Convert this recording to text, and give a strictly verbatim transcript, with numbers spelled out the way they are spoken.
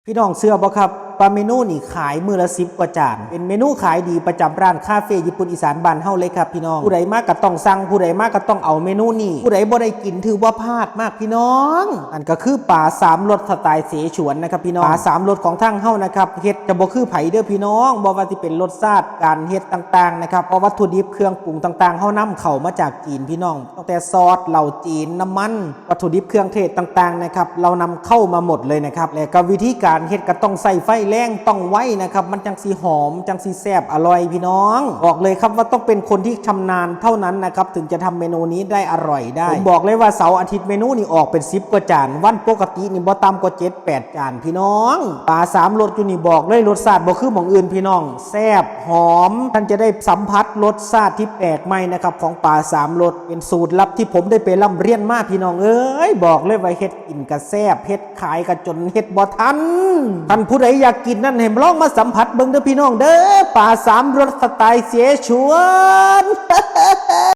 พี่น้องเชื่อบ่ครับว่าเมนูนี่ขายมื้อละสิบกว่าจาน เป็นเมนูขายดีประจำร้านคาเฟ่ญี่ปุ่นอีสานบ้านเฮาเลยครับพี่น้อง ผู้ใดมาก็ต้องสั่ง ผู้ใดมาก็ต้องเอาเมนูนี้ ผู้ใดบ่ได้กินถือว่าพลาดมากพี่น้อง อันก็คือปลาสามรสสไตล์เสฉวนนะครับพี่น้อง ปลาสามรสของทางเฮานะครับ เฮ็ดจะบ่คือไผเด้อพี่น้อง บ่ว่าสิเป็นรสชาติการเฮ็ดต่างๆนะครับ เพราะวัตถุดิบเครื่องปรุงต่างๆ เฮานำเข้ามาจากจีนพี่น้อง ตั้งแต่ซอส เหล้าจีน น้ำมัน วัตถุดิบเครื่องเทศต่างๆนะครับ เรานำเข้ามาหมดเลยนะครับ และก็วิธีการเฮ็ดก็ต้องใช้ไฟแรง ต้องไวนะครับ มันจังสิหอม จังสิแซ่บอร่อยพี่น้อง บอกเลยครับว่าต้องเป็นคนที่ชำนาญเท่านั้นนะครับ ถึงจะทำเมนูนี้ได้อร่อยได้ ผมบอกเลยว่าเสาร์อาทิตย์เมนูนี่ออกเป็นสิบกว่าจาน วันปกตินี่บ่ต่ำกว่าเจ็ดแปดจานพี่น้อง ปลาสามรสอยู่นี่บอกเลยรสชาติบ่คือหม่องอื่นพี่น้อง แซ่บหอม ท่านจะได้สัมผัสรสชาติที่แปลกใหม่นะครับ ของปลาสามรส เป็นสูตรลับที่ผมได้ไปร่ำเรียนมาพี่น้องเอ้ย บอกเลยว่าเฮ็ดกินกะแซ่บ เฮ็ดขายกะจนเฮ็ดบ่ทัน ท่านผู้ใดอยากกินนั่นให้ลองมาสัมผัสเบิ่งเด้อพี่น้องเด้อ ปลาสามรสสไตล์เสฉวน